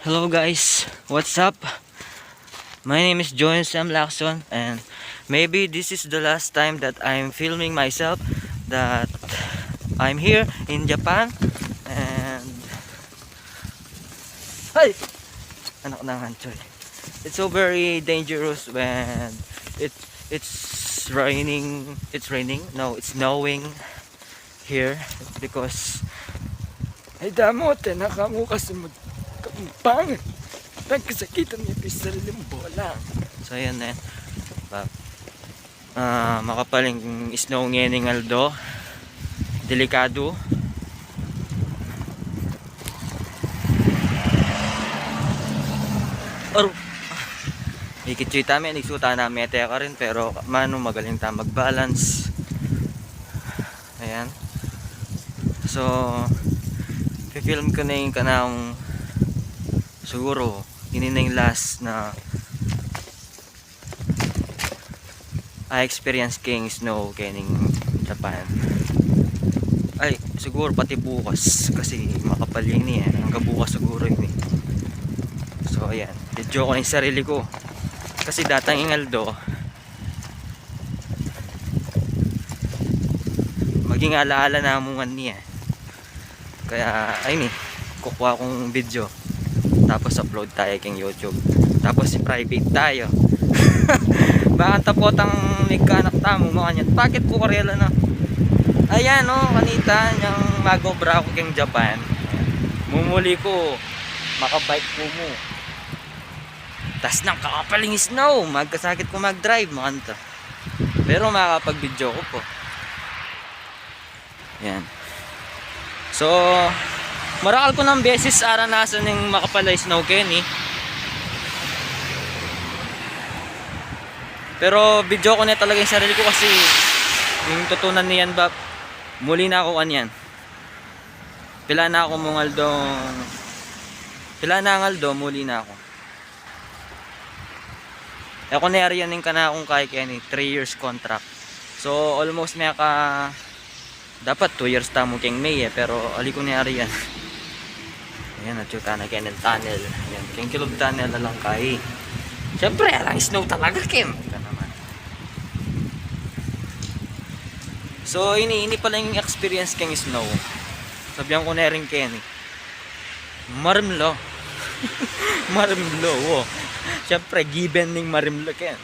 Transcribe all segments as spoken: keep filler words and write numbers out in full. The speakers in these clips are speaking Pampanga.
Hello guys, what's up? My name is Jones M. Lacson, and maybe this is the last time that I'm filming myself, that I'm here in Japan, and hi! Anak ng Hanchoy. It's so very dangerous when it it's raining. It's raining. No, it's snowing here because ay damo, te, nakamu kasi magkampang. Nagkasakitan niya pisal yung bola. So, yun eh. Ba, ah, makapaling snow ngening aldo. Delikado. Aru. Ikit cuy tami, nigsuta na mete ka rin, pero manu, magaling ta mag-balance. Ayan. So, film ko na yung kanang siguro, ini na yung last na I experience king snow kening Japan. Ay, siguro pati bukas kasi makapal ini eh. Hanggang bukas siguro ini. So, ayan. Video ko yung sarili ko. Kasi datang ing aldo, maging alaala na mo nga niya. Kaya, ayun eh, kukuha kong video. Tapos upload tayo king YouTube. Tapos i-private tayo. Baka tapotang nagkanak tamu, mga yan. Bakit ko karela na? Ayan, oh, kanita, yung mag-obra ako king Japan. Mumuli ko, makabike ko mo. Tas nang kakapaling snow, magkasakit ko mag-drive, mga to. Pero makakapag-video ko po. Yan. So, marakal ko ng beses aranasan yung makapal a snow keni. Pero video ko na talaga yung sarili ko kasi yung tutunan niyan ba, muli na ako kanyan. Pila na ako mong aldong, pila na ang aldo, muli na ako. E ku ne arian ing kanakung kai keni, three years contract. So, almost meka, dapat two years tamu keng May e, pero ali ku ne arian. Ayan, atyu tana keni tunnel. Ayan, keng kilub tunnel na lang kai. Siyempre, alang snow talaga, Kim. Ika naman. So, ini, ini pala yung experience keng snow. Sabihan ku ne rin keni. Marimlo. Marimlo, wo. Siyempre, given ning marimlo ken.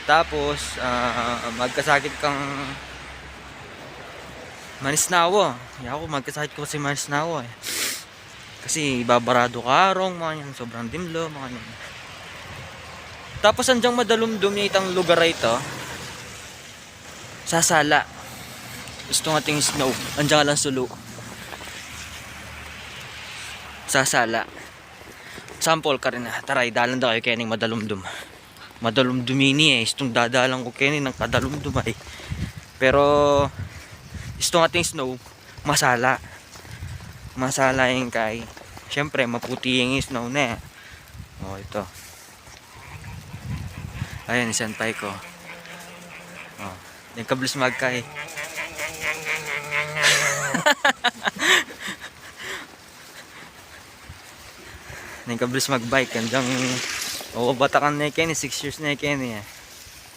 Tapos, ah, magkasakit kang manisnawa. Yaku, magkasakit ko kasi manisnawa e. Kasi ibabarado ka arong, mga yan, sobrang dimlo, mga yan. Tapos andyang madalumdum ya itang lugar a ito. Sasala. Istung ating snow. Andyang alang sulu. Sasala. Sample karin a. Tara, idalan da kayu kening madalumdum. Madalumdum ini e. Istung dadalan ku keni nang kadalumdum ay. Pero istung ating snow, masala. Masala ing kai. Siyempre, maputi ing snow ne. O, ito. Ayan, isan pa ko. O, ning kablis magkai. Ning kablis magbike, andyang, o, batakan ne keni, six years ne keni e.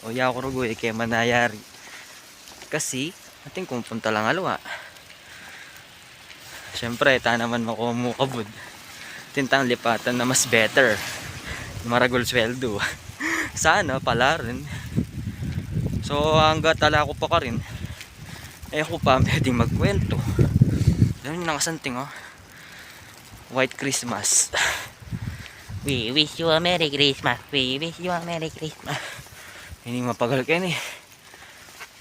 O, yaku rugu e, ke manayari. Kasi, atin kung punta lang alwa. Siyempre, ta naman makuha mu kabud. Tintang lipatan na mas better. Maragul sweldo. Sana pala rin. So, hanggat ala ku pa karin, e ku pa pwedeng magkwento. Yan yung nakasanting, o. White Christmas. We wish you a Merry Christmas. We wish you a Merry Christmas. Ini mapagal keni.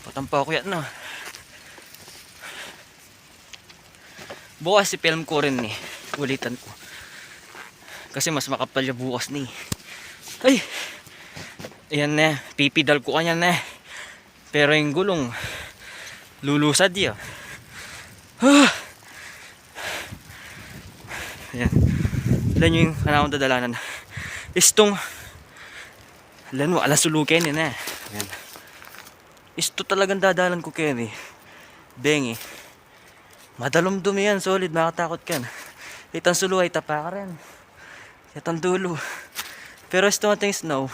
Patampa ku yan, no? Bukas i-film ku rin ni. Ulitan ku. Kasi mas makapal ya bukas ni. Ay! Ayan ne. Pipidal ku kanyan ne. Pero ing gulung, lulusad ya. Ah! Ayan. Alam nyo yung kanakung dadalanan. Istung. Alam mo, alang sulu keni ne. Ayan. Istu talagang dadalan ku keni. Bengi. Madalumdum yan, solid, makatakut ka na. Itang sulu ay tapa karin. Itang dulu. Pero ito ating snow.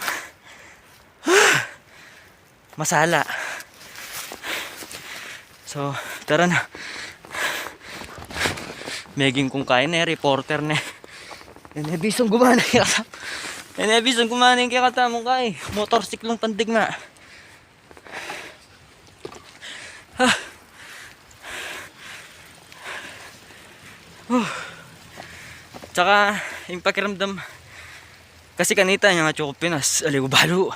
Masala. So, tara na. Meging kung kain ne, reporter ne. Ene bisong gumana kaya kata. Ene bisong gumana kaya kata mung kai. Motorsiklong pandigma. Ah. Huh. Tsaka, yung pakiramdam. Kasi kanita, yung atsu ku Pinas, aliwa balu.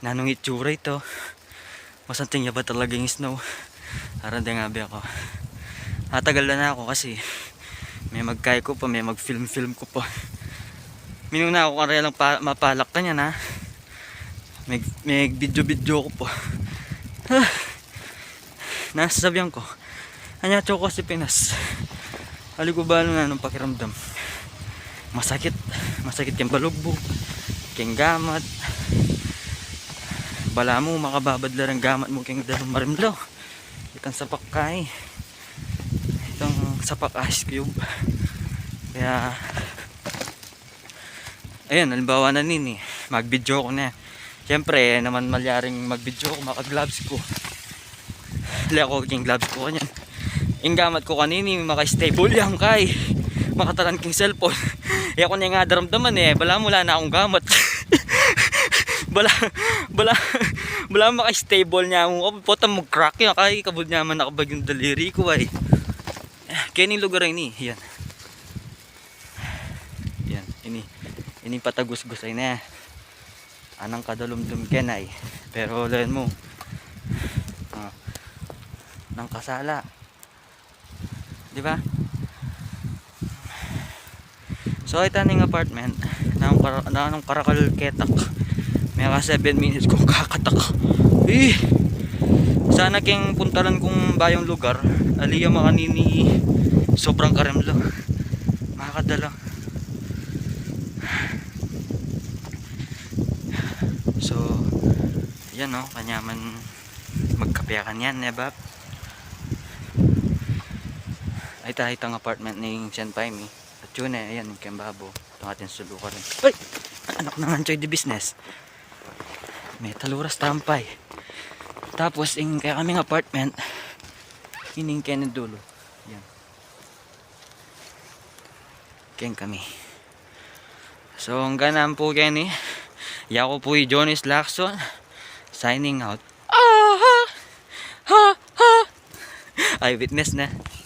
Nanung itsura ito. Masanting ya ba talaga yung snow? Aran de nga be ako. Atagal na na ako kasi may magkai ku pa, may mag-film-film ku pa. Minuna ako karelang pa, mapalak kanya na. May, may video-video ku pa. Ah. Nasasabihan ko. Anya, atsu ku kasi Pinas. Aliwa balu na nung pakiramdam. Masakit. Masakit keng balugbug. Keng gamat. Balamu, makababad la ring gamat mu keng dalum marimlo. Itang sapak kai. Itang sapak ice cube. Kaya, ayan, halimbawa na nini, mag-video ku ne. Siyempre, e naman malyaring mag-video ku, maka-gloves ku. Leko king gloves ku kanyan. Ing gamat ku kanini, maka-stable yang kai. Makatalan king cellphone. E ku ne nga daramdaman e, balamu ala na kung gamat. Bala, bala, bala maka-stable nya mu. Potang mag-crack ya kai, kabud nya man nakabag yung daliri ku ay. Keni lugar ini, yan. Yan, ini. Ini patagusgus ay ne. Anang kadalumdum keni ay. Pero lawen mu. Ah. Nang kasala. Di ba? So, ita ning apartment. Nanung kara-, nanung karakal ketak. Meka seven minutes kung kakatak. Eh! Sana keng puntalan kung bayung lugar. Ali ya makanini sobrang karimlo. Makakadala. So, yan o, kanyaman magkape kanyan, ne, Bab? Ay, ta, itang apartment ning senpai mi. At yun e, ayan, ing keng babo. Itang atin sulu karin. Ay! Anak ng Anchoy de business. May taluras tampay. Tapos, ing kekaming apartment, ining keni dulu. Yan. Keng kami. So, anggang ampo keni. Yaku pu i Johnny's Lacson. Signing out. Ah! Ha! Ha! Ay, witness na.